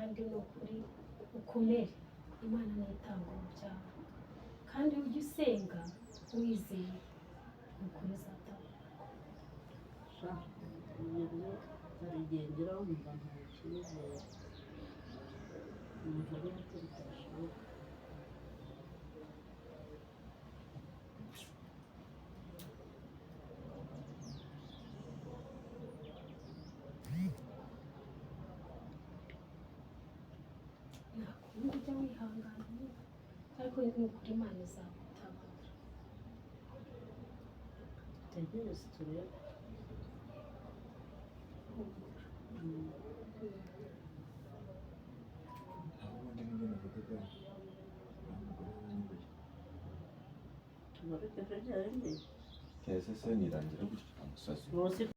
Kandi ni ukuri ukomere, Imana niyo itanga urubyaro, kandi ujye usenga wizeye, ni ukuri uzatabarwa. Sha, ibyo byo hari igihe ngeraho nkumva nta cyizere, numva nyine ko bitashoboka. Nta kundi, ujya wihangana nyine, ariko ni ukuri Imana izagutabara. Dutegereze turebe. Humura. Naho ubundi nibyo navugaga, uriya mugore aranyobeye. Tugaruke ejo ryarengeye. Ese se nirangira gutya umusazi? Bose.